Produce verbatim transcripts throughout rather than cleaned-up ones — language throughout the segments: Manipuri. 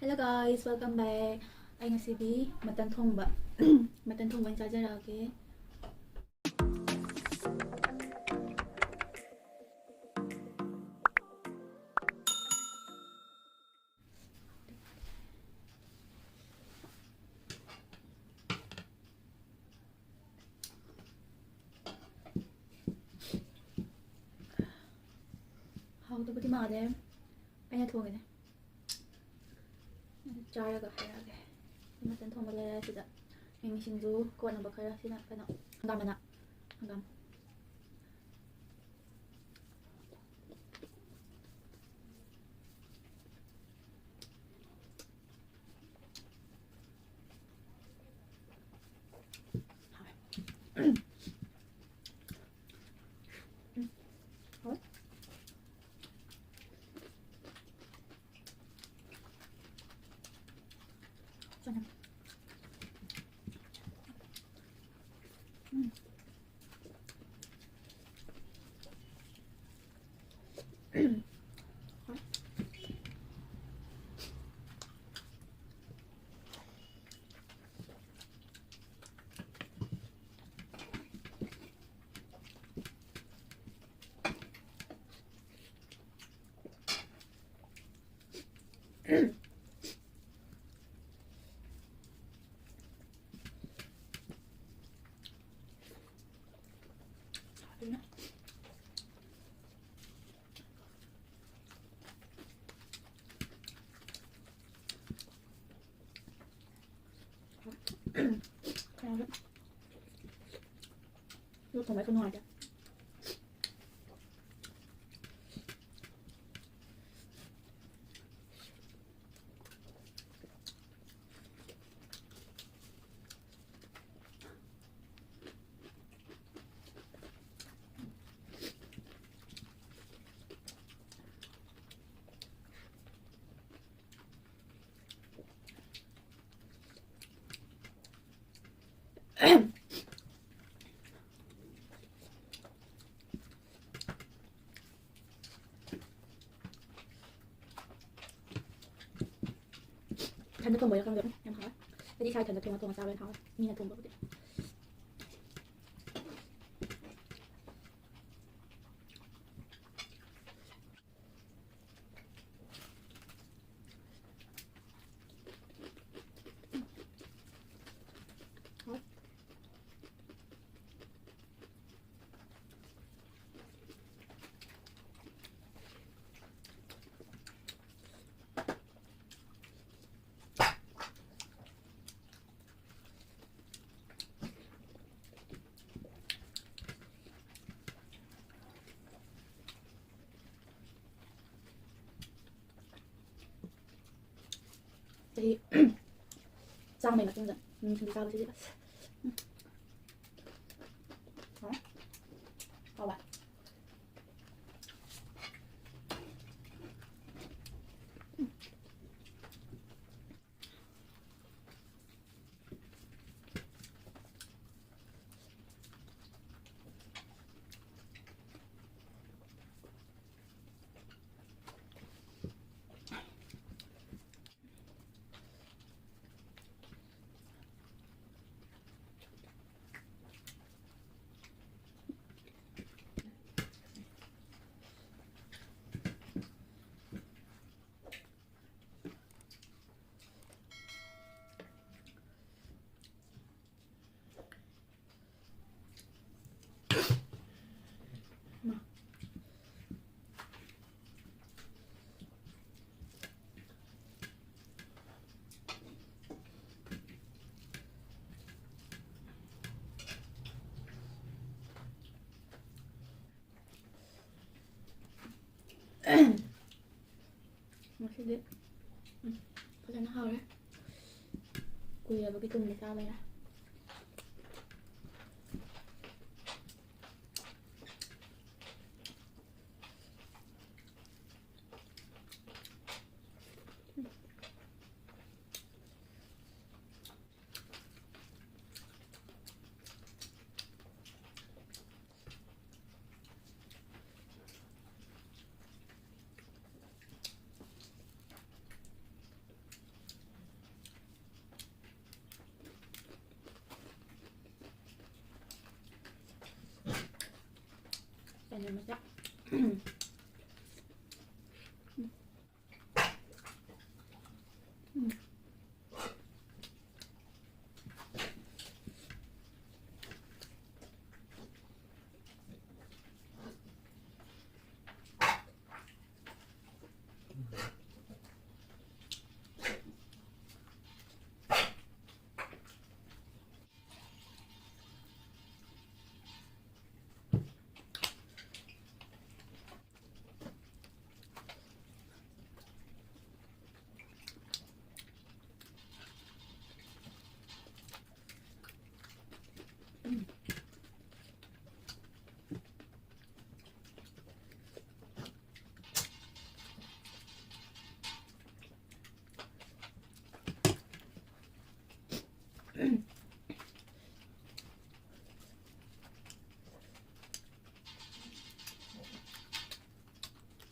Hello guys, welcome back. ꯑꯩ ꯉꯁꯤꯗꯤ ꯃꯇꯟ ꯊꯣꯡꯕ, ꯃꯇꯟ ꯊꯣꯡꯕ ꯑꯣꯏꯅ ꯆꯥꯖꯔꯛꯑꯒꯦ꯫ ꯍꯥꯎꯗꯧꯕꯗꯤ ꯃꯥꯜꯂꯦ꯫ ꯑꯩꯅ ꯊꯣꯡꯉꯤꯅꯦ꯫ ꯆꯥꯔꯒ ꯍꯥꯏꯔꯛꯑꯒꯦ꯫ ꯃꯇꯟ ꯊꯣꯡꯕ ꯂꯩꯔꯦ ꯁꯤꯗ꯫ ꯃꯤꯃꯤ ꯁꯤꯡꯖꯨ ꯀꯣꯠꯅꯕ ꯈꯔ꯫ ꯁꯤꯅ ꯀꯩꯅꯣ, ꯍꯪꯒꯥꯝ ꯃꯅꯥ꯫ ꯍꯪꯒꯥꯝ꯫ ꯂꯣꯛ ꯊꯨꯡꯕ ꯈꯔ ꯅꯨꯡꯉꯥꯏꯇꯦ꯫ ꯏꯊꯟꯗ ꯊꯣꯡꯕꯩꯔ ꯈꯪꯗꯦ, ꯎꯝ, ꯌꯥꯝ ꯍꯥꯎꯋꯦ꯫ ꯑꯩꯗꯤ ꯏꯁꯥ ꯏꯊꯟꯗ ꯊꯣꯡꯉ ꯊꯣꯡꯉ ꯆꯥꯕꯅ ꯍꯥꯎꯋꯦ, ꯃꯤꯅ ꯊꯣꯡꯕꯕꯨꯗꯤ꯫ ꯆꯍꯤ ꯆꯥꯝꯃꯩ ꯃꯇꯨꯡꯗ ꯅꯨꯡꯊꯤꯜ ꯆꯥꯕꯁꯤꯗꯤ ꯑꯁ꯫ ꯎꯝ꯫ ꯍꯥꯎꯋꯦ꯫ ꯍꯥꯎꯕ꯫ ꯉꯁꯤꯗꯤ, ꯎꯝ, ꯐꯖꯅ ꯍꯥꯎꯔꯦ꯫ ꯀꯨꯏꯔꯕꯒꯤ ꯇꯨꯡꯗ ꯆꯥꯕ ꯌꯥꯏ꯫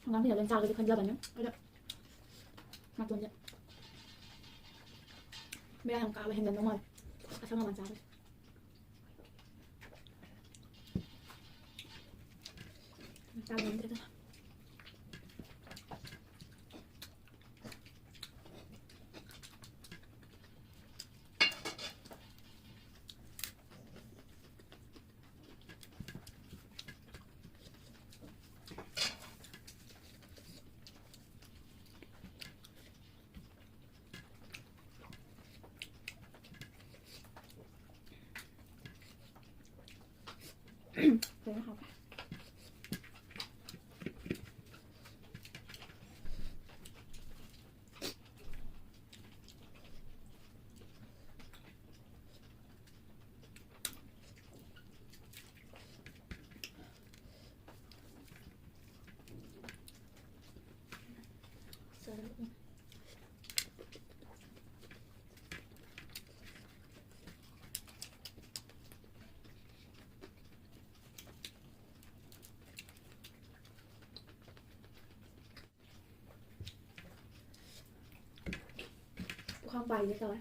ꯍꯪꯒꯥꯝ ꯊꯣꯡꯕ ꯂꯣꯏ ꯆꯥꯒꯦꯗꯤ ꯈꯟꯖꯕꯅꯦ꯫ ꯑꯗꯣ ꯅꯥꯇꯣꯟꯁꯦ ꯕꯦꯔꯥ ꯌꯥꯝ ꯀꯥꯕ ꯍꯦꯟꯖꯟꯗꯧ ꯃꯥꯜꯂꯦ꯫ ꯑꯁꯪ ꯑꯃꯥꯟ ꯆꯥꯕꯁꯦ꯫ ꯆꯥꯕ ꯉꯝꯗ꯭ꯔꯦꯗ꯫ ꯐꯖꯅ ꯍꯥꯎꯈ꯭ꯔꯦ꯫ ꯄꯨꯈꯝ ꯄꯥꯏꯒꯦ ꯇꯧꯋꯦ꯫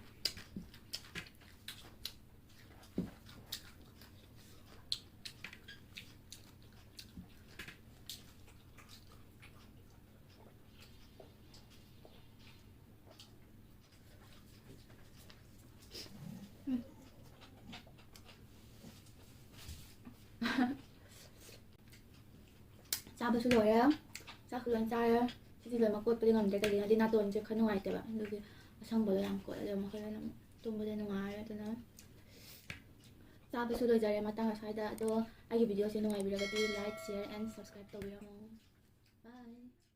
ꯆꯥꯕꯁꯨ ꯂꯣꯏꯔꯦ, ꯆꯥꯛꯁꯨ ꯂꯣꯏ ꯆꯥꯔꯦ꯫ ꯁꯤꯗꯤ ꯂꯣꯏꯅꯃꯛ ꯀꯣꯠꯄꯗꯤ ꯉꯝꯗ꯭ꯔꯦ, ꯀꯩꯒꯤꯅꯣ ꯍꯥꯏꯗꯤ ꯅꯥꯇꯣꯟꯁꯦ ꯈꯔ ꯅꯨꯡꯉꯥꯏꯇꯦꯕ, ꯑꯗꯨꯒꯤ ꯑꯁꯪꯕꯗꯣ ꯌꯥꯝ ꯀꯣꯠꯂꯦ꯫ ꯑꯗꯨꯝ ꯍꯣꯔꯦꯟ ꯑꯃꯨꯛ ꯇꯨꯝꯕꯗꯤ ꯅꯨꯡꯉꯥꯏꯔꯦ꯫ ꯑꯗꯨꯅ ꯆꯥꯕꯁꯨ ꯂꯣꯏꯖꯔꯦ ꯃꯇꯥꯡ ꯑꯁ꯭ꯋꯥꯏꯗ꯫ ꯑꯗꯣ ꯑꯩꯒꯤ videoꯁꯦ ꯅꯨꯡꯉꯥꯏꯕꯤꯔꯒꯗꯤ like, share and subscribe ꯇꯧꯕꯤꯔꯝꯃꯣ꯫ Bye꯫